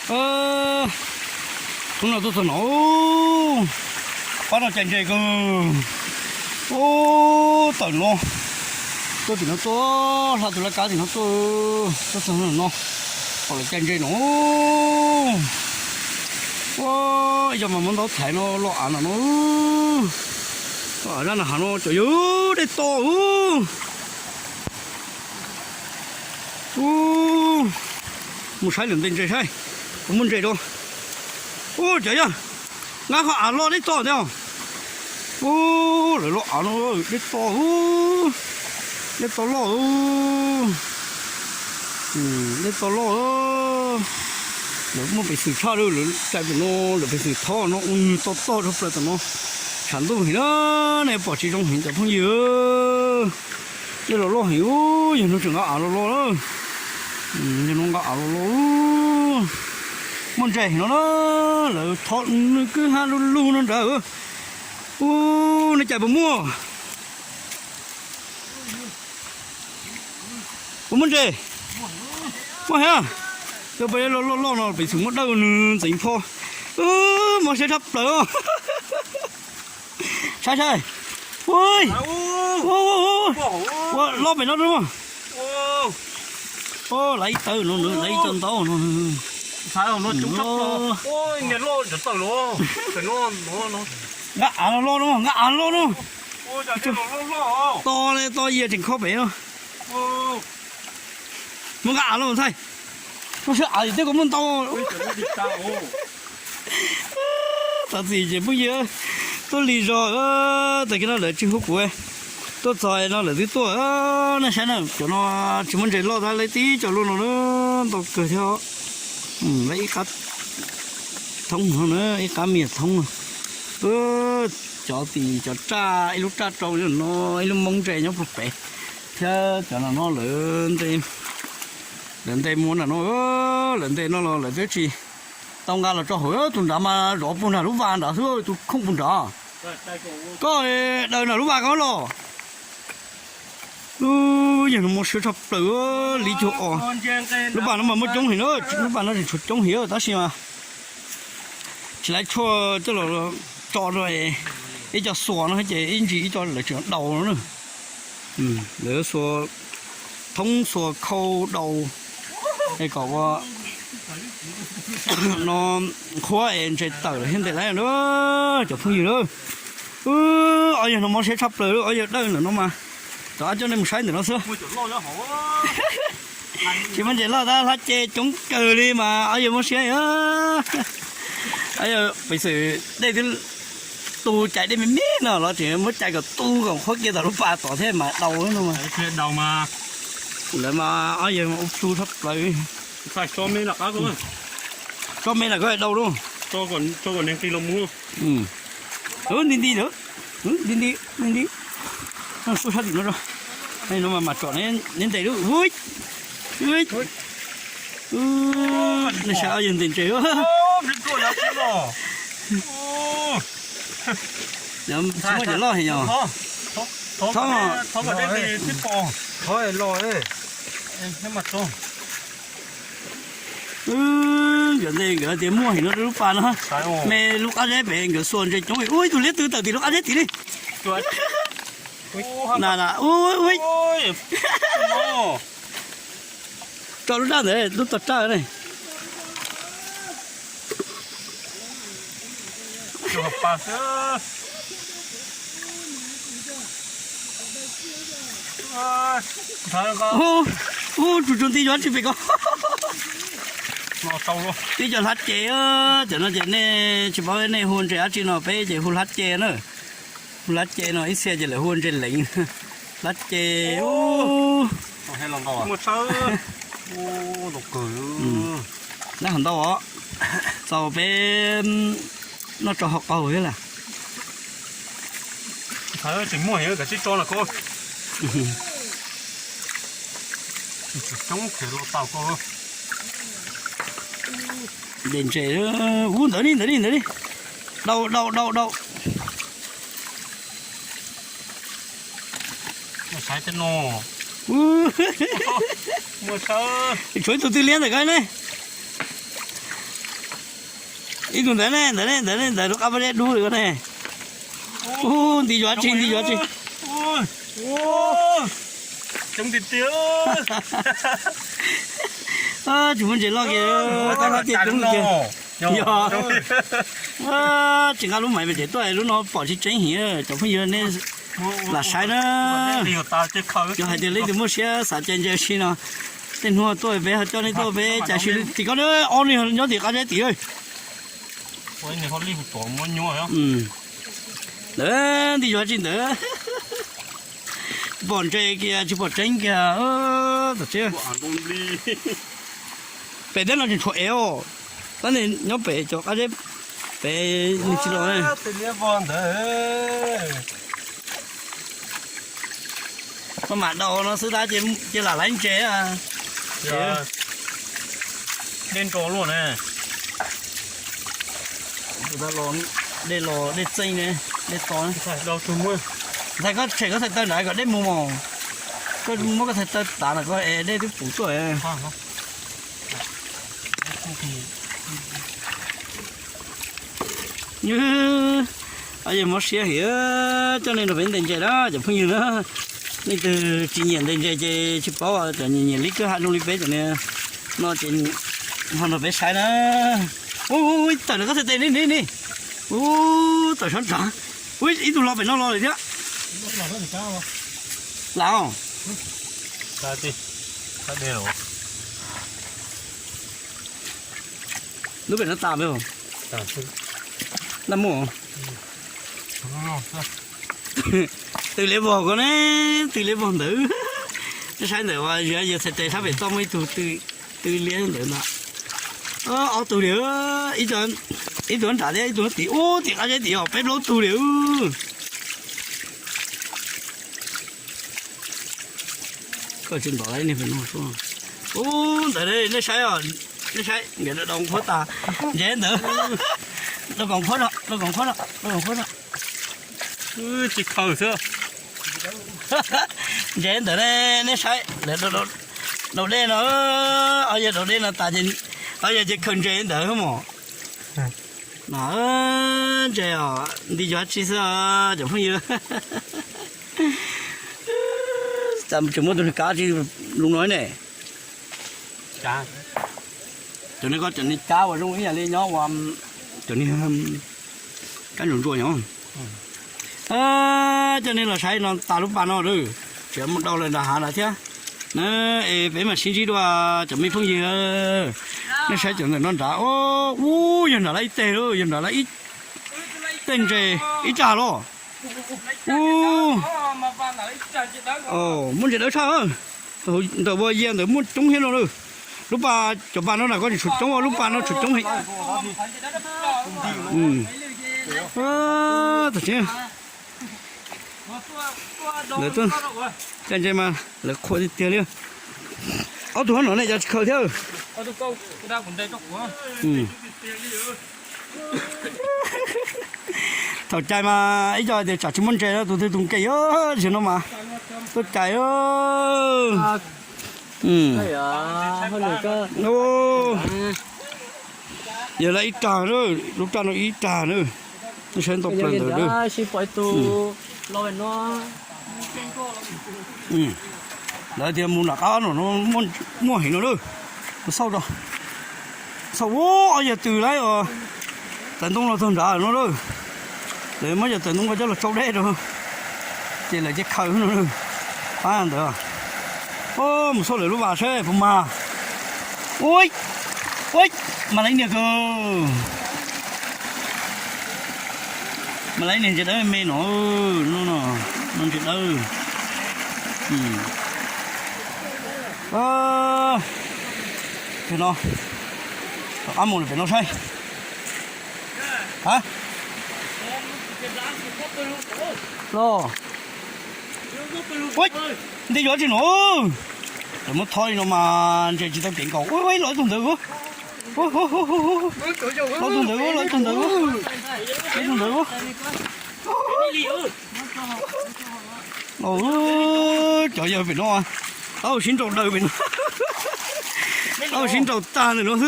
Hnub no tuaj txog no, pab no cai ntses kawg. Ub, tawm no, tuaj tim no tuaj, hla tus laj kab tim no tuaj, tuaj txog no, pom lawv cai ntses no. Ua, ib co mas muab ntaub thaiv no loj av no no. Loj av zaj no hav no cov yawg dej to. Ub, mus saib lawm ntej ntses saib, puas muaj ntses rau. Ub, cov yawg, nqa qhov av loj dej to thiab. Ub, lawv loj av no, dej to, dej to loj, dej to loj. Lawv muaj peev xwm tshaj lawm, lawv cai pem no, lawv peev xwm thob no ua nws to toj rau plaws tom no. Tshav ntuj heev na, nej pom tsis zoo heev cov phooj ywg. Dej los loj heev, yog no tseem nqa av los los, yog no nqa av los los. Muaj ntses heev no na, lawv thob nws kwj ha lug lug no nrad. Ub, nej cai puas muaj? Puas muaj ntses? Muaj heev. Cov peb loj loj loj no peev xwm muab dawj nws ntxeev pho. Ub, mob siab tshaj plaws. Saib saib. Ua, loj pem no. Lawv ib tawb no, lawv ib co ntaub no. Nqa av los loj no, nqa av los loj no. To li to, yias tseem khob pem no. Muab nqa av los thaij. Muab sib av tej koj muaj ntau. Thov txim ces phooj ywg, tuaj lig zog, tag kis no lawv tsis hu kuv, tuaj txog no lawv twb tuaj. Nej saib na, cov no tsis muaj ntses loj tab lawv tib co luaj no na, ntau kawg thiab. Lawv ib qab thoob no na, ib qab mias thoob no. Cov tim cov raj, ib lub raj rau no, ib lub moob ntses nyob puag pem, thiab cov no no lawv nte, lawv nte muab nram no, lawv nte no los lawv twb tsis tau nqa los rau hauv. Tus nrad mas zov puag nram lub vas nrad xwb, tus khooj puag nrad. Koj daws nram lub vas ko los. Ub, yog no mob siab tshaj plaws li cuag os. Lub pas no mas muaj coob heev na, lub pas no tseem tshuav coob heev tab sis mas tsis laib tshuaj coj los tso rau ib co xuas no ces ib ntsis ib co lawv tseem daus no na. Lawv xuas thoob xuas khau daus es kom ua no qhuav es ntses tawm lawm thiaj ntes laib na cov phooj ywg na. Ob yawg no mob siab tshaj plaws, ob yawg dawj ntawm no mas, cov ab coj nej mus saib ntawm no xwb. Tsis muaj ntses loj tab hlab ce coob kawg li mas ob yawg mob siab. Ob yawg peev xwm dej twb tu cais dej me me no los tseem muab cais kom tu kom qhuav kiag tom lub pas tod thiab mas daus no. Lawv mas ob yawg ua plhu tshaj plaws. Tso me lawm ko daus lauj. Nti nti lawm, nti nti, nti nti. Sub sab tim no, no mas mam tsom neb ntes lauj. Nej saib ob yawg ntes ntses. Tsis muaj cov loj heev yog. Thov los. Nkawd ntes nkawd tias muaj heev no rau lub pas no. Me lub qab zeb pem nkawd xuas ntses coob. Ua ib tug liab tw tawm tim lub qab zeb tim li. Na na, ua ua, tso lub raj ntawd, lub tog raj ne. Ub, tsus tsus nti yuav tsis pem ko. Ib co hlab ce, cov no ces nej tsis paub nej hu ntses dab tsi no, peb ces hu hlab ce na. Hu hlab ce no, ib txhia ces lawv hu ntses leev. Hlab ce. Lab hov ntau os. Txaus peb noj rau hauv qaug thiab las. Ntes ntses, ub, ntawd li, ntawd li, ntawd li. Dau, dau, dau, dau. Tshuav ib tug twg liab ntawm ko ne. Ib tug ntawd ne, ntawd ne, ntawd ne, ntawd lub qab pob zeb dub li ko ne. Ub, nti yuav tsi, nti yuav tsi. Tsis muaj ntses loj kiag, tab tab tiaj dub kiag. Yog tsis nqa lub maiv pem tsev tuaj, lub no pom tsis tseeb heev cov phooj ywg nej lam saib na. Yog hais tias leej twg muaj siab xav cai ntses si no, tej hnub tuaj peb ho coj nej tuaj peb cai si tim ko, ob leeg nyob tim qab zeb tim. Lawv nti yuav tsi ntawd. Pom ntses kiag tsis pom tseeb kiag. Tom tsev pem teb no tseem tshuav ev os. Tab sis nyob pem cov qab zeb pem nws tsis los. Maj mam daus no xwb tab cia lam laib ntses. Dej nro luaj ne. Dej los, dej txeej ne, dej to. Ntxhais, koj tshem koj txhais taw nrad kom dej mus mos. Koj muab koj txhais taw tav no koj es dej twb puv tuaj. Yog mob siab heev, coj nej nrog peb ntes ntses na cov phooj ywg na. Leej twg tsis nyiam ntes ntses ces tsis paub, cov nyiam nyiam li kwj ha zoo li peb cov niag no ces ho nrog peb saib na. Ub, tawm na koj txhais tes ni ni ni. Ub, tawm sab nrad. Ub, ib tug los pem no los lawm thiab. Lam os. Lub pem no tas npawg. Naj muaj. Tw liab vog ko ne, tw liab vog ntawd. Nej saib ntawm uas yog yawg txhais tes sab pem toj muaj ib tug tw liab ntawd ntag. Ob tug li, ib tug nrad thiab ib tug tim ub tim qab zeb tim os, peb plaub tug li. Koj tsis ntom lawm, ub ntawd nej saib, nej saib nkawd dau qhuab tas, ntses ntawd, dau koom qhuab, dau koom qhuab, dau koom qhuab. Tsis khaws xwb. Ntses ntawd ne, nej saib lawv dau dej no, ob yawg dau dej no tas ces ob yawg ces khaws ntses ntawd mos. No, ntses os, nti yuav tsi xwb cov phooj ywg. Tseem muaj tus niag kab tsi lus no ne. Cov niag ko cov niag kab uas zoo ib yam li nyob ua cov niag kab ntsuas ntsuas nyob. Coj nej los saib no tas lub pas no lawm, tseem mus dau lawm nram hav nrad thiab. Es peb mam sib ntsib dua cov me phooj ywg. Nej saib cov ntawm no nrad, ub, yog nrad lawm ib teg lauj, yog nrad lawm ib teg ntses, ib teg los. Ub, muaj ntses dawb tshaj. Ntawm ua yia ntawd muaj coob thiab no lawm. Lub pas, cov pas no na koj tsis tshuav coob, lub pas no tshuav coob heev. Tam sim lawv tuaj cai ntses mas lawv qhuas tiag tiag li. Ob tug hab no nej cov tsis khaws thiab. Thaum cai mas ib co hais tias tsam tsis muaj ntses no tus twg tus nkees, zaum no mas tuaj cais. Yog lawm ib rag, lub raj no ib rag na. Nej saib ntau plaws ntawd. Lawv tias mus nram qab no muaj heev no lawm. Mus xauj rau, xauj ua ob yawg tws lawm os. Tawv ntoo los txog nrad no lawm. Lawv muab yawg tawv ntoo ko coj los tsau dej rau, ces lawv cia khaws no. Pab ntawd, mus xauj lawv lub vas saib puas mag. Ua, ua, mas lawv niag ko, mas lawv niag ntses dawb me no, no ntses dawb. Pem no, rov qab mus pem no saib. Los, nti yuav tsis no. Lawv muab thob li no mas ntses tsis tau kev nkaus. Ua, los ib tug ntawd, los ib tug ntawd, los ib tug ntawd, los ib tug ntawd. Cov yawg pem no, tau sib nraus daws pem no, tau sib nraus tag ntawm no xwb,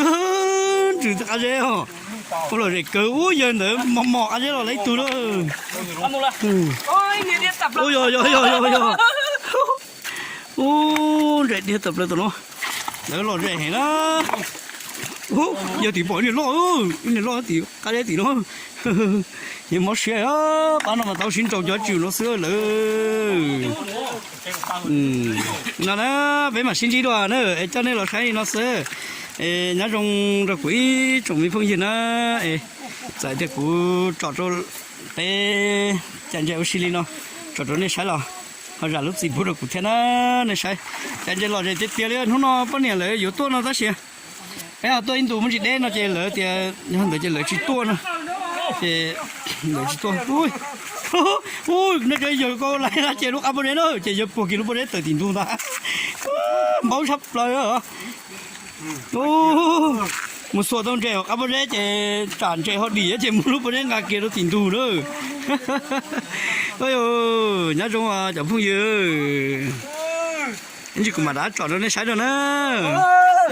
ntsws qab zeb os. Ua lom zem kawg ub, yawg ntawd mos mos qab zeb los lawv ib tug lawm. Ub, yog yog yog yog yog. Ub, ntsais dhia tawm plaws tom no. Lawv lom zem heev na. Ub, yog tim pom ib niag loj, ib niag loj tim qab zeb tim no. Yog mob siab, pab no mas tau sib nraus cov tswm no xwb lawm. No na, peb mam sib ntsib dua na, es coj nej los saib li no xwb. Es nyob zoo rau kuv ib tsoom me phooj ywg na. Es txawm tias kuv tsom rau peb cov ntses ua si li no, tsom rau nej saib los ho zam lub txim pub rau kuv thiab na. Nej saib, cov ntses lom zem tiag tiag li. Hnub no poj niam lawv yuav tuaj no tab sis peb ho tuaj ib ntus muaj tsis deb no ces lawv tias yog ntawd ces lawv tsis tuaj no. Ces lawv tsis tuaj. Ub, nej yawg ko lais ces lub qab pob zeb na, ces yawg puag kiag lub pob zeb tawm tim ntug ntag. Npaum tshaj plaws. Mus xuas tau ntses hauv qab pob zeb ces tsam ntses ho dim ces muab lub pob zeb nqa kiag rau tim ntug na. Nyob zoo cov phooj ywg, ib ntsis kuv mam rov tsom rau nej saib rau na.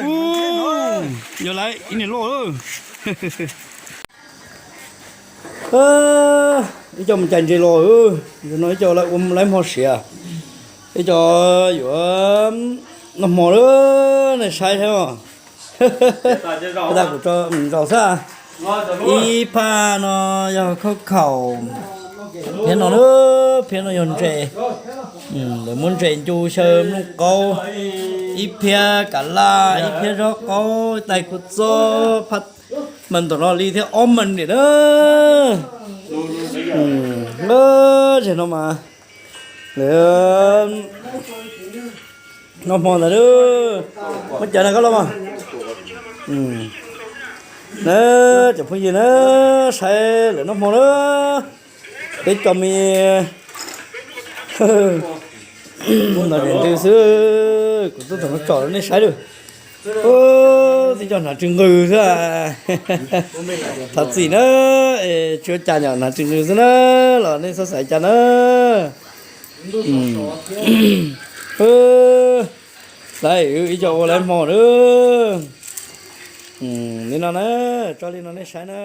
Ub, yog lawv ib niag loj. Ib co mus cais ntses los, no ib co lawv ua lawv hmo siav, ib co yuav noj hmo lawm, nej saib saib os. Tag kuv tso zaus xwb. Ib phab no yog khaub khaum, phiab no, phiab no yog ntses. Lawv muab ntses ncu xyaw nplooj qaub, ib phiab kav laj, ib phiab zaub qaub, tais kua txob, phab mas ntawm no li thiab ob mas ntiam na. Zeg no mas lawv noj hmo ntawd, muab cov na koj los mas. Na, cov phooj ywg na, saib lawv noj hmo na. Peb co me no ntws xwb, kuv tuaj thaum no tsom rau nej saib lawm. Tib co hnav tsw nqws xwb. Thov txim na, tsis ua cas, nyom hnav tsw nqws xwb na, los nej txhob xav cas na. Lawv ib co ua lawv hmo na. Li no na, tso li no nej saib na.